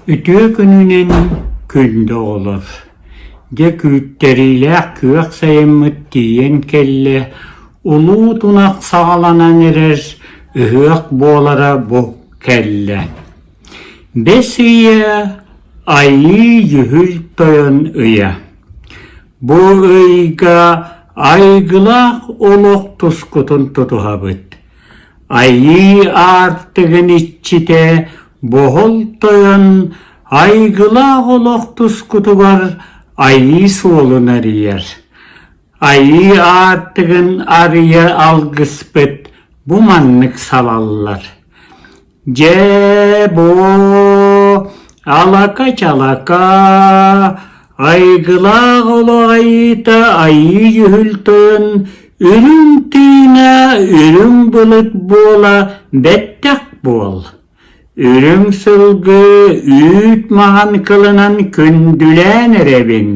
Үтүө күнүнэн күндү оҕолор! Дьэ күүттэриилээх күөх сайыммыт тиийэн кэллэ, улуу тунах саҕаланан эрэр, ыһыах буолара бу кэллэ. Бэс ыйа Айыы Дьүһүл Тойон ыйа. Бу ыйга айгылаах олох тускутун тутуһабыт. Айыы аартыгын иччитэ Боһол Тойон айгылаах олох тускутугар айыы суолун арыйар. Айыы аартыгын арыйа алгыспыт бу маннык салаллар. Дьээ буо, алака-чалака, айгылаах олох айыыта айыы дьүһүл тойон үрүҥ тыына үрүҥ былыт буола бэттэх буол. Үрүҥ сылгы үүт маҥан кылынан күндүлээн эрэбин.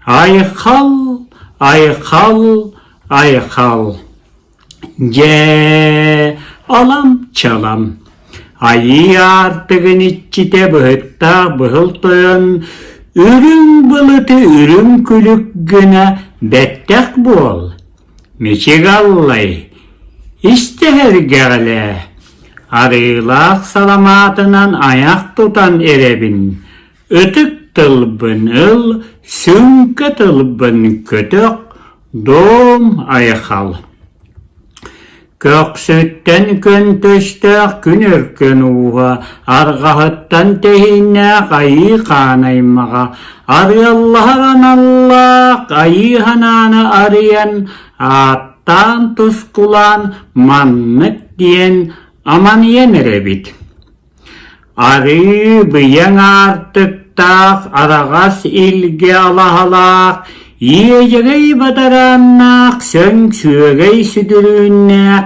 Айхал, айхал, айхал. Дьэ, алам-чалам, айыы аартыгын иччитэ быһыттаах быһыл тойон үрүҥ былыты үрүҥ күлүк гына бэттэх буол, мичик аллай, истэһэргэҕэлээ, арыылаах саламаатынан айах тутан эрэбин, Ытык тылбын ыл, сүҥкэ тылбын көтөх, дом айхал. Көхсүттэн көнтөстөөх күн өркөн ууһа, арҕаһыттан тэһииннээх айыы хаан аймаҕа, арыаллаһар аналлаах айыы ханааны арыйан, ааттаан тускулаан маннык диэн аманыйан эрэбит. Арыы быйаҥ аартыктаах, араҕас илгэ алаһалаах, иэдьэгэй бадарааннаах, сөҥ сүөгэй сүдүрүүннээх,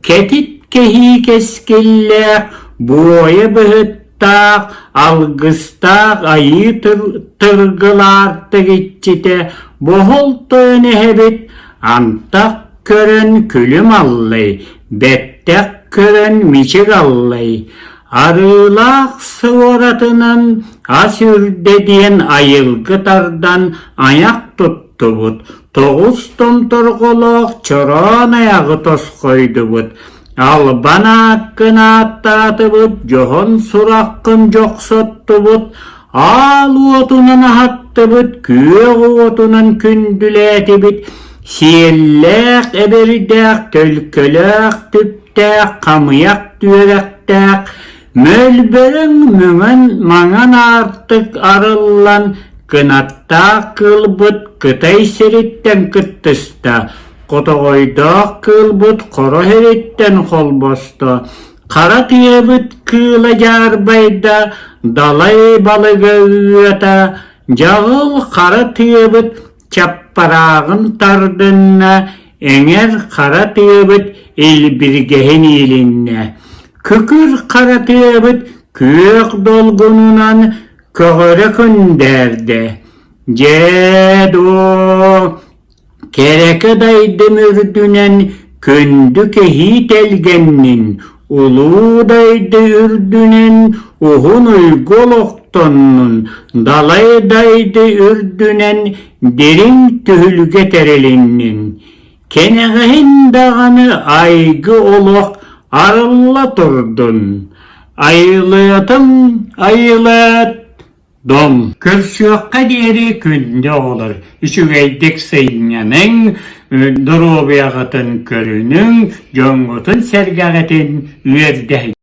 кэтит кэһии кэскиллээх, буойа быһыттаах, алгыстаах айыы тыргылаартык иччитэ Боһол тойон эһэбит антах көрөн күлүм аллай, бэттэх көрөн мичик аллай, арыылаах суоратынан ас үрдэ диэн айылгы тардан айах туттубут, тоҕус томторҕолоох чороон айаҕы тосхойдубут, албан ааккын ааттаатыбыт, дьоһун сураххын дьохсоттубут, Аал уотунан аһаттыбыт, күөх уотунан күндүлээтибит, сиэллээх эбэрдээх, төлкөлөөх түптээх, хамыйах түөрэхтээх, мөлбөрөҥ мөҥөн маҥан аартык арыллан, кынаттаах кыылбыт Кытай сириттэн кыттыста, хотоҕойдоох кыылбыт Хоро сириттэн холбосто, Хара тыабыт кыыла дьаарбайда, далай балыга ыата, дьаҕыл хара тыабыт чаппарааҕын тардынна, эҥэр хара тыабыт илбиргэһин иилиннэ. Күкүр хара тыабыт күөх долгунунан көҕөрө күндээрдэ. Дьээ доо, Кэрэкэ дайдым үрдүнэн күндү кэһии тэлгэннин, улуу дайды үрдүнэн уһун уйгу олохтоннун, далай дайды үрдүнэн дириҥ түһүлгэ тэрилиннин. Кэнэҕэһин даҕаны айгы олох арылла турдун. Айылыатым айылыат Дом, көрсүөххэ диэри күндү оҕолор, үчүгэйдик сынньаныҥ, доруобуйаҕытын көрүнүҥ, дьоҥҥутун-сэргэҕитин үөрдэһиҥ.